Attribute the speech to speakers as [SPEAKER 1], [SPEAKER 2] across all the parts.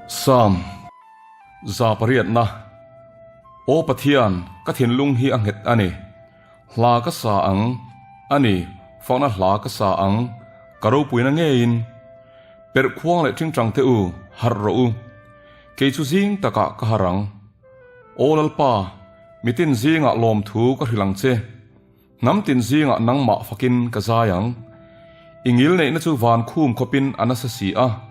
[SPEAKER 1] Psalm 108na Aw Pathian, ka thinlung hi a nghet a ni. Hla ka sa ang, a ni, fakna hla ka sa ang, ka ropuina ngeiin. Perh khuang leh tingtang te u, harh rawh u. Kei chu zing takah ka harh ang. Aw Lalpa, mitin zingah lawmthu ka hrilh ang che. Hnam tin zingah nangmah fakin ka zai ang. I ngil neihna chu van khum khawpin a nasa si a.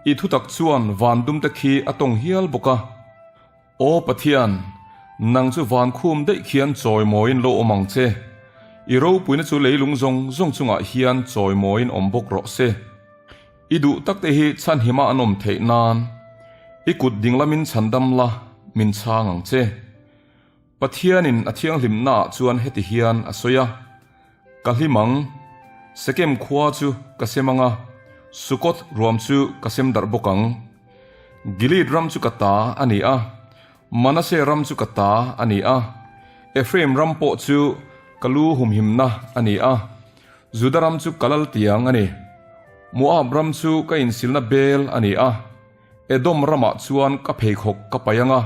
[SPEAKER 1] I thutak chuan van dumte khi a tawng hial bawk a. Aw Pathian, nang chu van khum daih khian chawimawiin lo awm ang che. I ropuina chu leilung zawng zawng chungah hian chawimawiin awm bawk rawh se. I duh takte hi chhanhima an awm theih nan i kut dinglamin chhandam la min chhang ang che. Pathianin a thianghlimnaah chuan heti hian a sawi a, Ka hlim ang, Sekem khua chu ka sem ang a, Sukoth ruam chu ka sem darh bawk ang. Gilead ram chu ka ta a ni a, Manasseh ram chu ka ta a ni a, Ephraim ram pawh chu ka lu humhimna a ni a, Juda ram chu ka lal tiang a ni. Moab ram chu ka insilna bel a ni a. Edom ramah chuan ka pheikhawk ka paih ang a,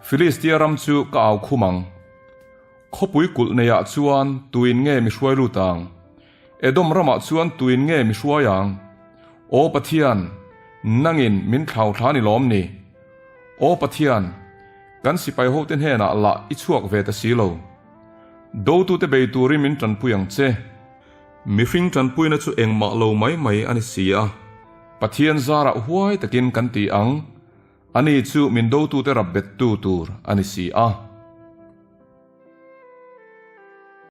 [SPEAKER 1] Filistia ram chu ka au khum ang. Khawpui kulh neiah chuan tuin nge mi hruai lut ang? Edom ramah chuan tuin nge mi hruai ang? Aw Pathian, nangin min thlau thla ni lawm ni? Aw Pathian, kan sipai hote hnenah lah i chhuak ve ta si lo. Dotute bei turin min tanpui ang che. Mihring tanpuina chu engmah lo mai mai a ni si a. Pathian zarah huai takin kan ti ang, ani chu min dotute rap bettu tur a ni si a.